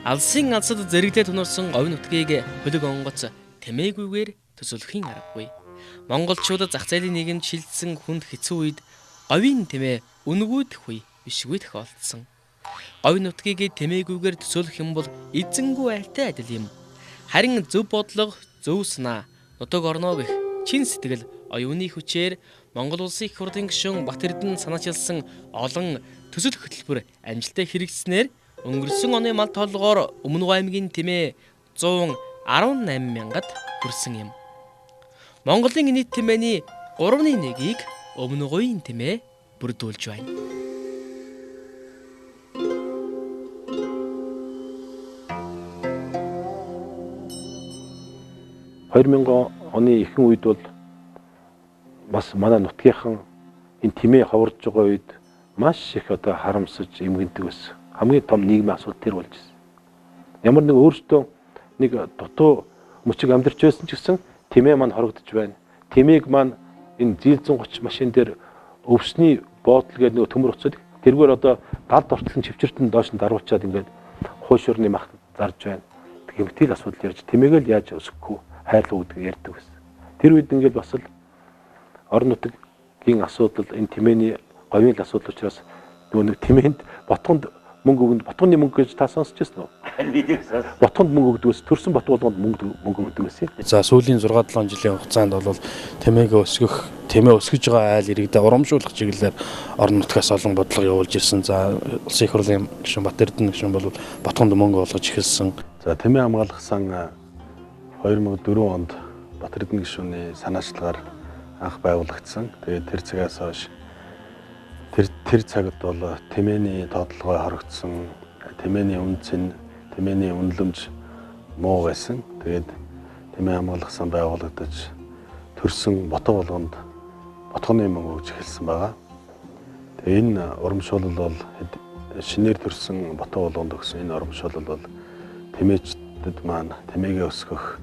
Алсын алсад зэрэглээ тунарсан говь нутгийг хөлөг онгоц тэмээгүйгээр төсөөлөхийн аргагүй. Монголчууд зах зээлийн нийгэмд шилжсэн хүнд хэцүү үед говийн тэмээ үнэгүйдэх үе бишгүй тохиолдсон. Говь нутгийг тэмээгүйгээр төсөөлөх юм бол эзэнгүй айлтай адил юм. Харин зөв бодлого, зөв санаа, нутаг орноо гэх чин сэтгэл оюуны хүчээр Монгол Улсын их хурлын гишүүн Бат-Эрдэнэ санаачилсан олон төсөл хөтөлбөр амжилттай хэрэгжсэнээр өнгөрсөн оны мал толгоор Өмнө Говь аймгийн тэмээ 118 мянгад хүрсэн юм. Монголын нийт тэмээний 3.1-ийг Өмнө Говийн тэмээ бүрдүүлж байна. 2000 оны ихэнх үед бол бас манай нутгийнхан энэ тэмээ ховорж байгаа үед маш их одоо харамсаж эмгэндэг байсан. Хамгийн том нийгмийн асуудал тэр болж ирсэн. Ямар нэг өөртөө нэг дутуу мөчиг амьдарч байсан ч гэсэн тэмээ маань хорогдож байна. Тэмээг маань энэ зил 130 машин дээр өвсний боодол гэдэг нэг төмөр уцаад тэргээр одоо галд ортол нь чивчэртэн доош нь даруучаад ингээд хуйшуурны мах зарж байна. Гэмтэл асуудал ярьж тэмээг л яаж өсөхгүй хайрлах гэдэг ярьдаг байсан. Тэр үед ингээд бас л орон нутгийн асуудал энэ тэмээний говийн л асуудал учраас нөгөө нэг тэмээнд ботгонд мөнгө өгөнд ботгоны мөнгө гэж та сонсч байсан уу? Ботгонд мөнгө өгдөг байсан. Төрсөн бот болгонд мөнгө өгдөг байсан. За сүүлийн 6-7 жилийн хугацаанд бол тэмээгээ өсгөх, тэмээ өсгөж байгаа айл иргэдээ урамшуулах чиглэлээр орон нутгаас олон бодлого явуулж ирсэн. За улсын их хурлын гишүүн Бат-Эрдэнэ гишүүн бол ботгонд мөнгө олгож эхэлсэн. За тэмээ хамгаалах сан 2004 онд Бат-Эрдэнэ гишүүний санаачлагаар анх байгуулагдсан. Тэгээд тэр цагаас хойш тэр цагт бол тэмээний тодлогоо хорогдсон, тэмээний үнэ цэн, тэмээний үнэлэмж муу байсан. Тэгээд тэмээ хамгаалах сан байгуулагдаж төрсөн ботго болгонд ботгоны мөнгө өгч эхэлсэн байгаа. Тэгээд энэ урамшуулал бол шинээр төрсөн ботго болгонд өгсөн энэ урамшуулал бол тэмээчдэд маань тэмээгээ өсгөх,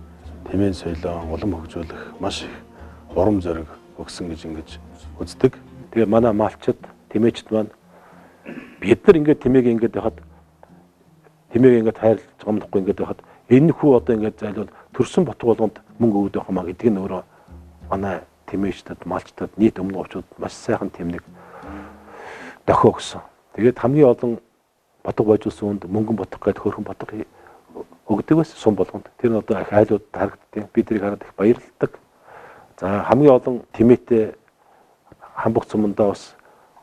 тэмээн соёлоо улам хөгжүүлэх маш их урам зориг өгсөн гэж ингэж үздэг. Тэгээ манай малчид, тэмээчд маань бид нар ингээд тэмээг ингээд байхад тэмээг ингээд хайрлаж гомдохгүй ингээд байхад энэ хүү одоо ингээд зайлвал төрсөн ботго болгонд мөнгө өгдөг юм а гэдэг нь өөрөө манай тэмээчдэд, малчдад, нийт өмнө говьчууд маш сайхан тэмдэг дохио өгсөн. Тэгээд хамгийн олон ботго бойжуулсан хүнд мөнгөн ботго гэдэг хөрхөн ботго өгдөг байсан сум болгонд. Тэр нь одоо их айлууд харагддیں۔ Би тэрийг хараад их баярлалдаг. За хамгийн олон тэмээтэй хамбах цумандаа бас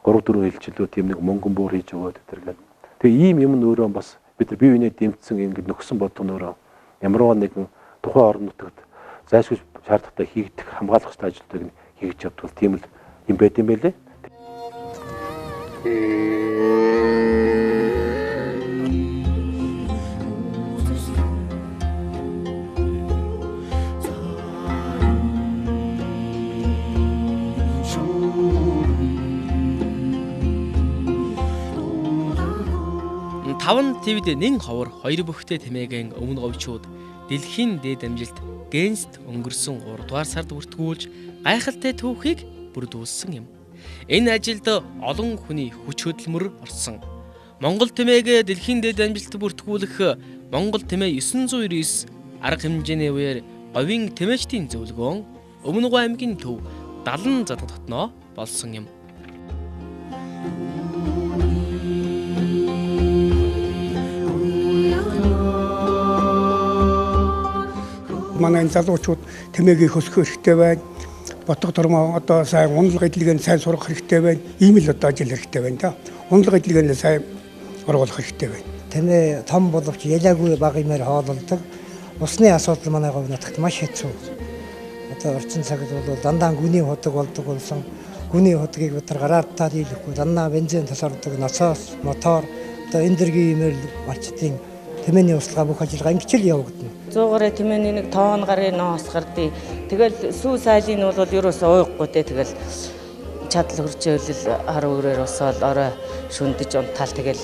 3-4 хэлжилүү тийм нэг мөнгөн буур хийж өгөөд тэргээд. Тэгээ ийм юм нь өөрөө бас бид нар бие биенээ дэмжсэн ингээд нөхсөн бодлого нь өөрөө ямарваа нэгэн тухайн орон нутагт зайлшгүй шаардлагатай хийгдэх хамгаалах ёстой ажлуудыг хийж явдаг тийм л юм байт юм байлээ. Таван твд нэн ховор хоёр бөхтэй тэмээгийн өмнө говьчууд дэлхийн дээд амжилт Гэнст өнгөрсөн 3 дугаар сард бүртгүүлж гайхалтай түүхийг бүрдүүлсэн юм. Энэ ажилд олон хүний хүч хөдөлмөр орсон. Монгол тэмээг дэлхийн дээд амжилт бүртгүүлэх Монгол тэмээ 999 арга хэмжээний үеэр говийн тэмээчдийн зөвлөгөөн Өмнө Говь аймгийн төв 70 задаг дотноо болсон юм. Манай энэ залуучууд тэмээгийг өсгөх хэрэгтэй байна. Ботго тормоо одоо сайн унал гэдлэгийг сайн сурах хэрэгтэй байна. Ийм л одоо ажил хэрэгтэй байна да. Унал гэдлэгийг сайн оруулах хэрэгтэй байна. Тэмээ том боловч ялаагүй бага юмар хоололдог. Усны асуудал манай говь нутагт маш хэцүү. Одоо орчин цагт бол дандаа гүний худаг болдог болсон. Гүний худгийг бид нар гараар таад ийлэхгүй дандаа бензин тасардаг, насос, мотор одоо энэ дэргийн юмэр малчдын тэмээний услага бүх ажиллагаа ингэж л явагдана. 100 гаруй тэмээний нэг тоон гаруй ноос гардыг. Тэгэл сүү сайлын нь бол ерөөсөө уухгүй те тэгэл чадал хөрчөөлөл хар өөрөөр усаал орой шүндэж унтаал тэгэл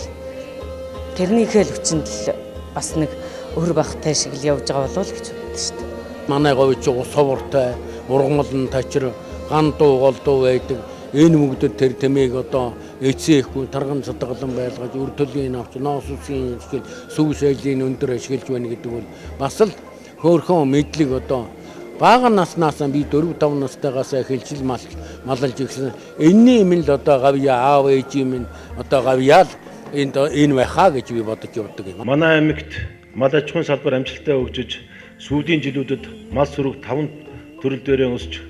тэрнийхээ л хүчинд л бас нэг өр бахтай шиг л явж байгаа болов уу гэж боддоо шүү дээ. Манай говьч ус ховортой, ургамал нь тачир, ган дуу, гол дуу байдаг. Энэ бүгдэд тэр тэмээг одоо эцсийн ихгүй тарган садгалан байлгаж үр төлгийн авч ноос үсгийн ашиглаж сүв шайлын өндөр ашиглаж байна гэдэг бол бас л хөөрхөн мэдлэг одоо бага наснаас би 4 5 настайгаас эхэлж л малалж ирсэн. Энэний юм л одоо гавья аав ээжийн минь одоо гавьяа л энэ байхаа гэж би бодож явдаг юм. Манай аймагт мал аж ахуйн салбар амжилттай хөгжиж сүүлийн жилүүдэд мал сүрэг 5 төрөл дээрээ өсч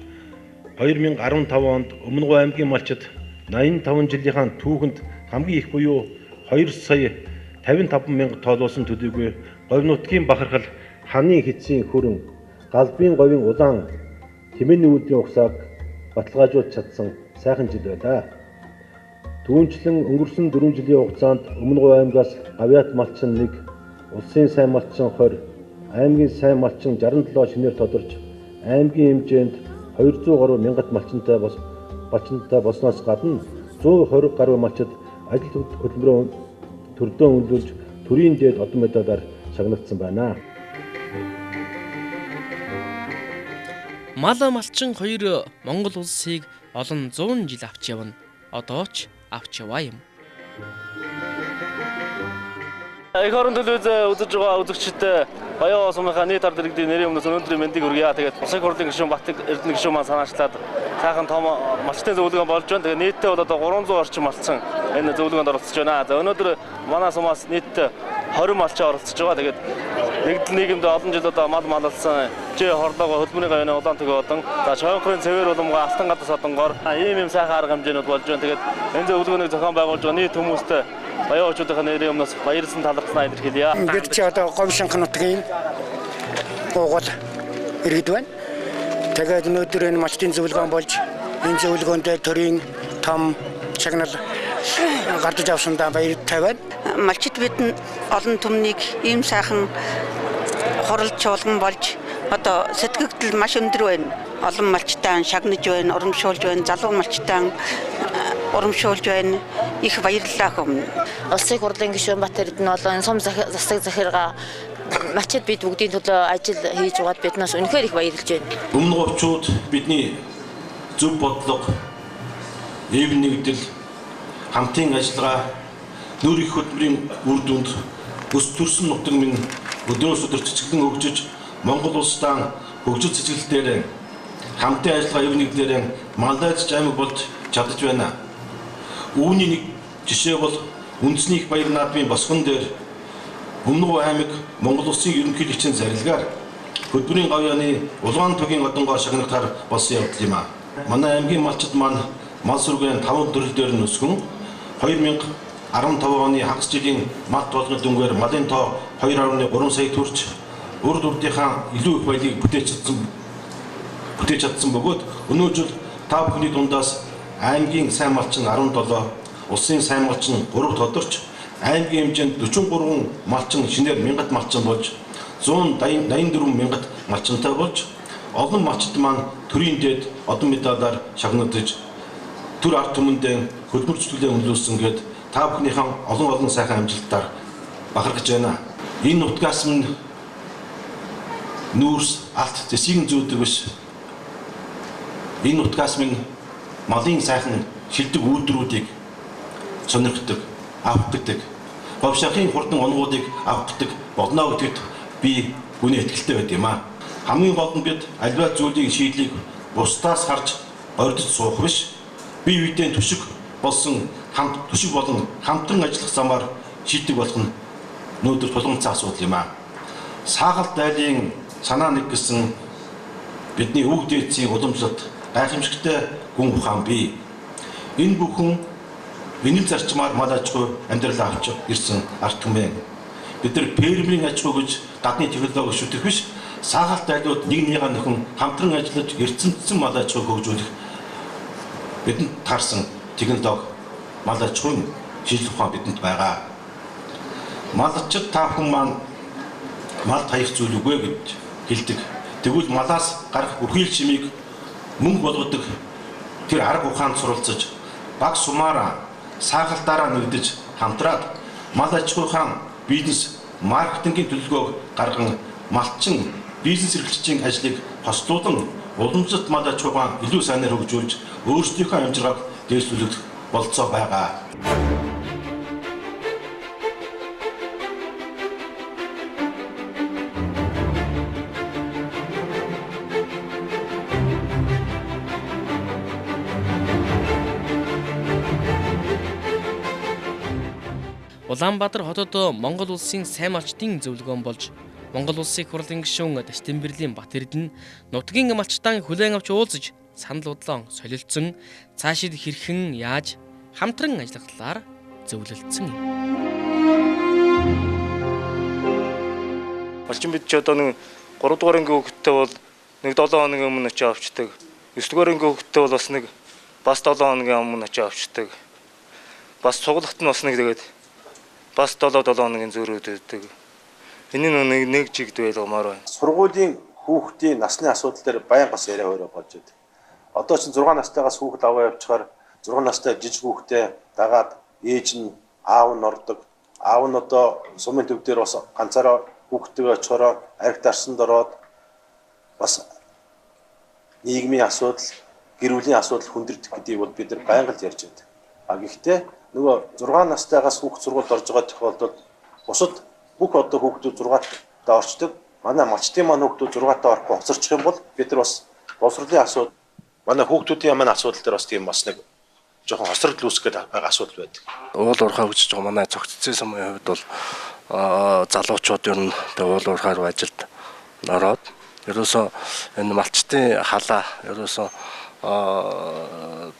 2015 онд Өмнөговь аймгийн малчид 85 жилийнхаа түүхэнд хамгийн их буюу 2 сая 55 мянга тоолуулсан төдийгүй говь нутгийн бахархал ханы хэцийн хөрөн галбын говийн улаан тэмээний үйлдвэрийн угсааг баталгаажуулж чадсан сайхан жил байлаа. Түүнчлэн өнгөрсөн 4 жилийн хугацаанд Өмнөговь аймгаас гавьяат малчин 1, улсын сайн малчин 20, аймгийн сайн малчин 67 шинээр тодорч аймгийн хэмжээнд 200 гаруй мянгат малчинтай болсноос гадна 120 гаруй малчид ажил хөдөлмөрөө төрдөө үнэлүүлж төрийн дээд одон медалаар шагнагдсан байна. Мал малчин хоёр Монгол улсыг олон зуун жил авч явна. Одоо ч авч яваа юм. Эх орон төлөөз үзэж байгаа үзэгчид Баян сумынхаа нийт ард иргэдийн нэрийн өмнөөс өнөөдрийн мэндийг хүргье. Тэгээд Улсын хурлын гишүүн Бат Эрдэнэ гишүүн маань санаачлаад сайхан том малчтын зөвлөгөө болж байна. Тэгээд нийтдээ бол одоо 300 орчим малчин энэ зөвлөгөөнд оролцож байна. За өнөөдөр манай сумаас нийтдээ 20 малчин оролцож байгаа. Тэгээд нэгдэл нийгэмд олон жил одоо мал малалсан Ж хорлоогоо хөдөлмөрийн гавьяаны улаан төгөө одон за Шойнхорын цэвэр улмгаа алтан гадас одонгоор ийм юм сайхан арга хэмжээнүүд болж байна. Тэгээд энэ зөвлөгөөнийг зохион байгуулж байгаа нийт хүмүүстээ Баян очуудынхаа нэрийн өмнөөс баярлсан талархснаа илэрхийлье. Бид чи одоо говь шинх нутгийн уугуул иргэд байна. Тэгээд өнөөдөр энэ малчдын зөвлөгөөн болж энэ зөвлөгөөнд төрийн том шагнал гардаж авсандаа баяртай байна. Малчид бид олон түмнийг ийм сайхан хурал чуулган болж одоо сэтгэгдэл маш өндөр байна. Олон малчтай шагнаж байна, урамшуулж байна, залуу малчтай урамшуулж байна. Их баярлалаа хүмүүн. Улсын хурлын гишүүн Бат Эрдэнэ болон сум засаг захиргаа малчид бид бүгдийн төлөө ажил хийж байгаад биднээс үнэхээр их баярлж байна. Өмнө говьчууд бидний зөв бодлого, эв нэгдэл, хамтын ажиллагаа, нүүр их хөдөлмөрийн үр дүнд өс төрсөн нутаг минь өдрөөс өдөр цэцгэлэн хөгжиж Монгол улсдаа хөгжил цэцгэлдээр хамтын ажиллагаа эв нэгдлээр Малайз аймаг болж чадаж байна. Үүний нэг жишээ бол үндэсний их баяр наадмын босгон дээр Өмнөговь аймаг Монгол улсын ерөнхийлөгчийн зарилгаар хөдөлмөрийн гавьяаны улаан төгийн одонгоор шагнагдахаар болсон явдал юм аа. Манай аймгийн малчид маань мал сүргэн 5 төрөл дээр нь өсгөн 2015 оны хагас жилийн мал тоолгын дүнгээр малын тоо 2.3 сая төрч урд урдынхаа илүү их баялаг бүтээж чадсан бөгөөд өнөө жил та бүхний дундаас аймгийн сайн малчин 17, улсын сайн малчин 3 тодорч аймгийн хэмжээнд 43 малчин шинээр мянгат малчин болж 184 мянгат малчинтай болж олон малчид маань төрийн дээд одон медалаар шагнагдаж төр ард түмэндээ хөдөлмөр зүтгэлээ үнэлүүлсэн гээд та бүхнийхэн олон олон сайхан амжилттаар бахархаж байна. Энэ нутгаас минь нүүрс алт зэсийг зүүдэг биш. Энэ нутгаас минь малын сайхан шилдэг үйлдвэрүүдийг сонирхдаг, авах гэдэг. Говьшахын хурдан онгоудыг авах гэдэг болно гэдэгт би үнэ итгэлтэй байд юм аа. Хамгийн гол нь бид аливаа зүйлийн шийдлийг бусдаас харж ордож суух биш. Бие биедээ түшиг болсон хамт түшиг болон хамтран ажиллах замаар шийдэг болох нь өнөөдөр тулгамдсан асуудал юм аа. Саагалт дайлын санаа нэг гэсэн бидний өвөг дээдсийн уламжлалт гайхамшигтай гүн ухаан бий. Энэ бүхэн энэл зарчмаар мал аж ахуй амьдрал авч ирсэн ард түмэн. Бид нар фермерийн аж ахуй гэж гадны технологи шүтэх биш, саагалт дайлууд нэг нэгээ нөхөн хамтран ажиллаж эрдэмтдсэн мал аж ахуйг хөгжүүлэх бидэнд таарсан технологи мал аж ахуйн шийдэл ухаан бидэнд байгаа. Малчид та бүхэн маань мал таях зүйл үгүй гэж хэлдэг. Тэгвэл малаас гарах бүхий л чимийг мөнгө болгодог тэр арга ухаанд суралцаж баг сумаараа саагалдаараа нэгдэж хамтраад мал аж ахуйн бизнес маркетингийн төлөвлөгөөг гарган малчин бизнес эрхлэгчийн ажлыг хослуулан уламжлалт мал аж ахуйгаа илүү сайнаар хөгжүүлж өөрсдийнхөө амжиргааг дээшлүүлэх болцоо байгаа. Улаанбаатар хотод Монгол улсын сайн малчдын зөвлөгөөн болж Монгол улсын их хурлын гишүүн Ташдэмбэрлийн Бат-Эрдэнэ нутгийн малчтан хүлээн авч уулзаж санал бодлоо солилцсон, цаашид хэрхэн яаж хамтран ажиллах талаар зөвлөлдсөн юм. Малчин бид ч одоо нэг 3 дугаар ангийн хүүхэдтэй бол нэг 7 хоногийн өмнө очиж авчдаг. 9 дугаар ангийн хүүхэдтэй бол бас нэг бас 7 хоногийн өмнө очиж авчдаг. Бас цуглахт нь бас нэг тэгээд бас 7 хоногийн зөрүүд өгдөг. Энэ нэг нэг жигд байлгамаар байна. Сургуулийн хүүхдийн насны асуудал дээр баян бас яриа өөрөө болж байдаг. Одоо чинь 6 настайгаас хүүхэд аваа явчихаар 6 настай жижиг хүүхдээ дагаад ээж нь аав нь ордог. Аав нь одоо сумын төв дээр бас ганцаараа хүүхдтэйгээ очихороо арх дарсанд ороод бас нийгмийн асуудал, гэр бүлийн асуудал хүндэрдэг гэдгийг бол бид нар байнга л ярьж байдаг. А гэхдээ нөгөө 6 настайгаас хүүхд сургуульд орж байгаа тохиолдолд бусад бүх одоо хүүхдүүд 6-таа орчдөг. Манай малчдын маань хүүхдүүд 6-таа орохгүй хоцорчих юм бол бид нар бас боловсролын асуудал, манай хүүхдүүдийн маань асуудал дээр бас тийм бас нэг жоохон хоцрогдол үүсгэх гээд байгаа асуудал байдаг. Уул уурхай хөгжиж байгаа манай цогцсон сумын хувьд бол залуучууд ер нь уул уурхай руу ажилд ороод ерөөсөө энэ малчдын халаа ерөөсөө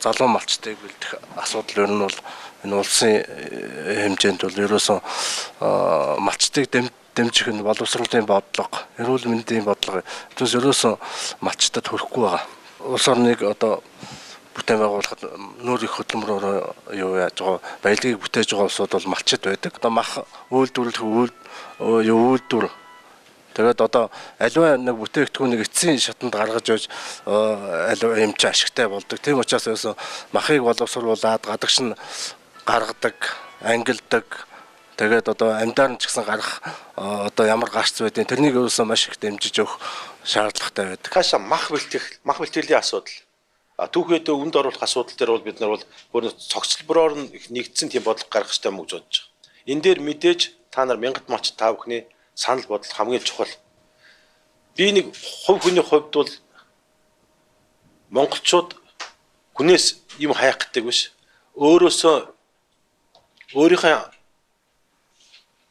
залуу малчдыг бэлдэх асуудал ер нь бол энэ улсын хэмжээнд бол ерөөсөө малчдыг дэмжих нь боловсролын бодлого, эрүүл мэндийн бодлого түүнээс ерөөсөө малчдад хүрэхгүй байгаа. Улс орныг одоо бүтээн байгуулахад нүүр их хөдөлмөрөөр юу яаж байгаа баялагийг бүтээж байгаа улсууд бол малчид байдаг. Одоо мах үйлдвэрлэх үйлдвэр тэгээд одоо аливаа нэг бүтээгдэхүүнийг эцсийн шатанд гаргаж байж аливаа юм чи ашигтай болдог. Тийм учраас ерөөсөө махыг боловсруулад гадагш нь гаргадаг, ангилдаг. Тэгээд одоо амьдаар нь ч гэсэн гарах одоо ямар гарц байдیں۔ Тэрнийг ерөөсөө маш их дэмжиж өгөх шаардлагатай байдаг. Хаашаа мах бэлтгэх, мах бэлтгэлийн асуудал. Түүхийдээ үнд оруулах асуудал дээр бол бид нар бол бүр цогцлбороор нь их нэгдсэн тийм бодлого гаргах хэрэгтэй юм гэж бодож байгаа. Энэ дээр мэдээж та нар мянгат малч та бүхний санал бодол хамгийн чухал. Би нэг хувь хүний хувьд бол монголчууд хүнээс юм хайх гэдэг биш. Өөрөөсөө өөрийнхөө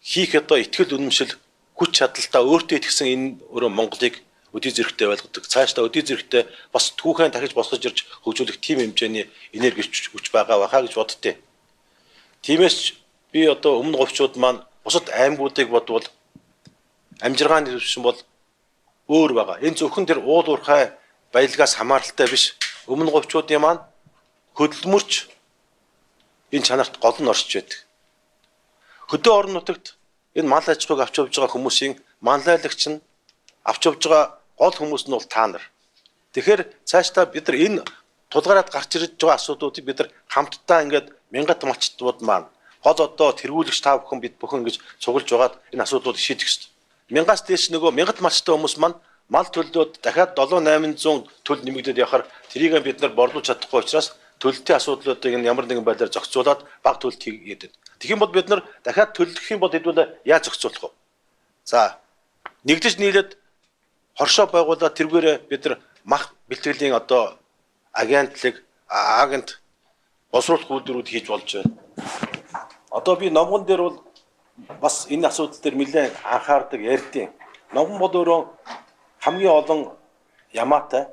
хийх одоо итгэл үнэмшил, хүч чадалтай өөртөө итгэсэн энэ өөрөө Монголыг өдий зэрэгтэй байлгадаг. Цаашдаа өдий зэрэгтэй бас түүхэн дахиж босгож ирж хөгжүүлэх тийм хэмжээний энерги хүч байгаа байхаа гэж боддتي. Тиймээс би одоо өмнө говьчууд маань бусад аймагуудыг бодвол амжиргааны төвшин бол өөр байгаа. Энэ зөвхөн тэр уул уурхай баялагаас хамааралтай биш. Өмнө говьчуудын маань хөдөлмөрч энэ чанарт гол нь оршиж байдаг. Хөдөө орон нутагт энэ мал аж ахуйг авч явж байгаа хүмүүсийн манлайлагч нь авч явж байгаа гол хүмүүс нь бол та нар. Тэгэхээр цаашдаа бид нар энэ тулгараад гарч ирж байгаа асуудлуудыг бид нар хамтдаа ингээд мянгат малчдууд маань гол одоо тэргүүлэгч та бүхэн бид бүхэн ингэж цуглаж байгаад энэ асуудлуудыг шийдэх ёстой. Мянгаас дээш нөгөө мянгат малчтай хүмүүс маань мал төлдөөд дахиад 7 800 төл нэмэгдээд явахаар тэрийг бид нар борлуулж чадахгүй учраас төлөлтийн асуудлуудыг нь ямар нэгэн байдлаар зохицуулаад бага төлөлт хийгээд. Тэгэх юм бол бид нар дахиад төлөх юм бол хэдүүлээ яаж зохицуулах вэ? За нэгдэж нийлээд хоршоо байгуулаад тэргээрээ бид нар мах бэлтгэлийн одоо агентлаг, агент боловсруулах үйлдвэрүүд хийж болж байна. Одоо би номгон дээр бол бас энэ асуудал дээр нэлээд анхаардаг ярьдیں۔ Номгон бол өөрөө хамгийн олон ямаатай.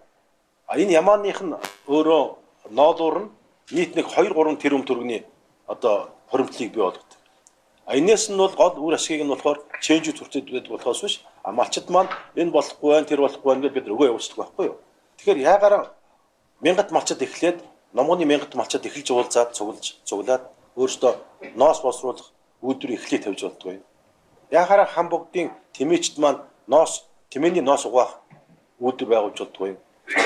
А энэ ямааных нь өөрөө ноолуур нь нийт нэг 2 3 тэрбум төгрөгийн одоо хоримтлыг бий болгодог. А энээс нь бол гол үр ашгийг нь болохоор чэнжүүд хүртэл байдаг болохоос биш. А малчид маань энэ болохгүй байх, тэр болохгүй байх гэж бид өгөө явуулдаг байхгүй юу? Тэгэхээр яагаараа мянгат малчид эхлээд номгоны мянгат малчид эхэлж уулзаад цуглаж цуглаад өөрсдөө ноос боловсруулах үйлдвэр эхлээ тавьж болдгоо юм. Яагаараа хам богдын тэмээчд маань ноос тэмээний ноос угаах үйлдвэр байгуулж болдгоо юм.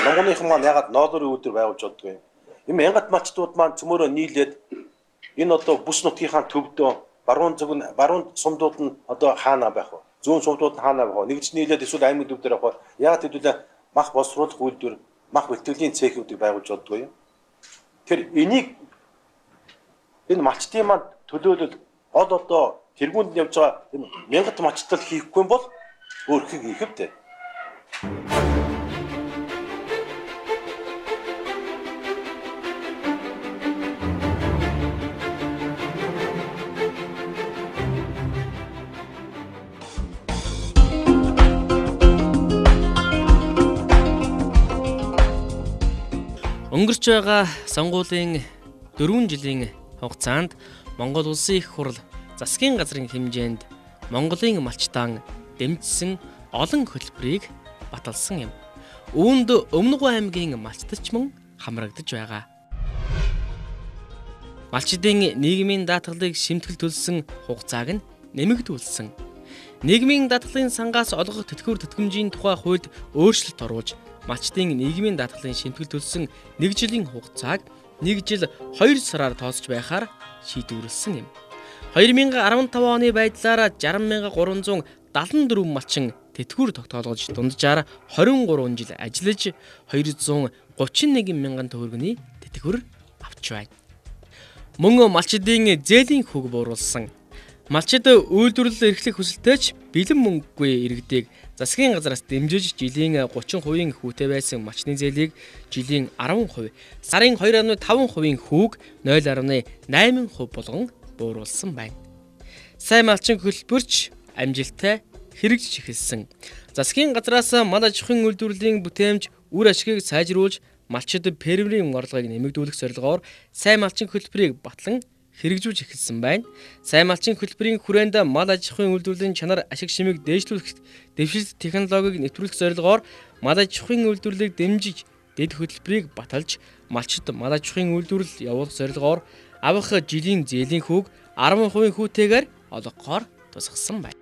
Номгоныхан маань ягаад ноолорын үйлдвэр байгуулж болдгоо юм. Энэ мянгат малчдууд маань цөмөрөө нийлээд энэ одоо бүс нутгийнхаа төвдөө баруун зүг нь баруун сумдууд нь одоо хаана байх вэ? Зүүн сумдууд нь хаана байх вэ? Нэгж нийлээд эсвэл аймаг төв дээр явах вэ? Яагаад гэвэл мах боловсруулах үйлдвэр, мах бэлтгэлийн цехүүдийг байгуулж болдгоо юм. Тэр энийг энэ малчдын маань төлөөлөл гол одоо тэргуунд явж байгаа энэ мянгат малчтал хийхгүй бол өөрхийг хийх вдэ. Өнгөрч байгаа сонгуулийн 4 жилийн хугацаанд Монгол Улсын их хурл засгийн газрын хэмжээнд Монголын малчтан дэмжсэн олон хөтөлбөрийг баталсан юм. Үүнд Өмнөг аймгийн малчдч мөн хамрагдаж байгаа. Малчдын нийгмийн даатгалыг шимтгэл төлсөн хугацааг нь нэмэгдүүлсэн. Нийгмийн даатгалын сангаас олгох тэтгэвэр тэтгэмжийн тухай хуульд өөрчлөлт оруулж малчдын нийгмийн даатгалын шимтгэл төлсөн 1 жилийн хугацааг 1 жил 2 сараар тооцож байхаар шийдвэрлэсэн юм. 2015 оны байдлаар 60,374 малчин тэтгэвэр тогтоолгож дунджаар 23 жил ажиллаж 231 мянган төгрөгийн тэтгэвэр авч байна. Мөн малчдын зээлийн хүүг бууруулсан. Малчид үйлдвэрлэл эрхлэх хүсэлтэй ч бэлэн мөнгөгүй иргэдийг засгийн газраас дэмжиж жилийн 30% хүүтэй байсан малчны зээлийг жилийн 10%, сарын 2.5% хүүг 0.8% болгон бууруулсан байна. Сайн малчин хөтөлбөрч амжилттай хэрэгжиж эхэлсэн. Засгийн газраас мал аж ахуйн үйлдвэрлэлийн бүтээмж үр ашгийг сайжруулж малчид фермерийн орлогыг нэмэгдүүлэх зорилгоор сайн малчин хөтөлбөрийг батлан хэрэгжүүлж эхэлсэн байна. Сайн малчин хөтөлбөрийн хүрээнд мал аж ахуйн үйлдвэрлэлийн чанар ашиг шимийг дээшлүүлэх дэвшилт технологиг нэвтрүүлэх зорилгоор мал аж ахуйн үйлдвэрлэлийг дэмжиж дэд хөтөлбөрийг баталж малчид мал аж ахуйн үйлдвэрлэл явуулах зорилгоор авах жилийн зээлийн хүүг 10% хүүтэйгээр олгохоор тусгасан байна.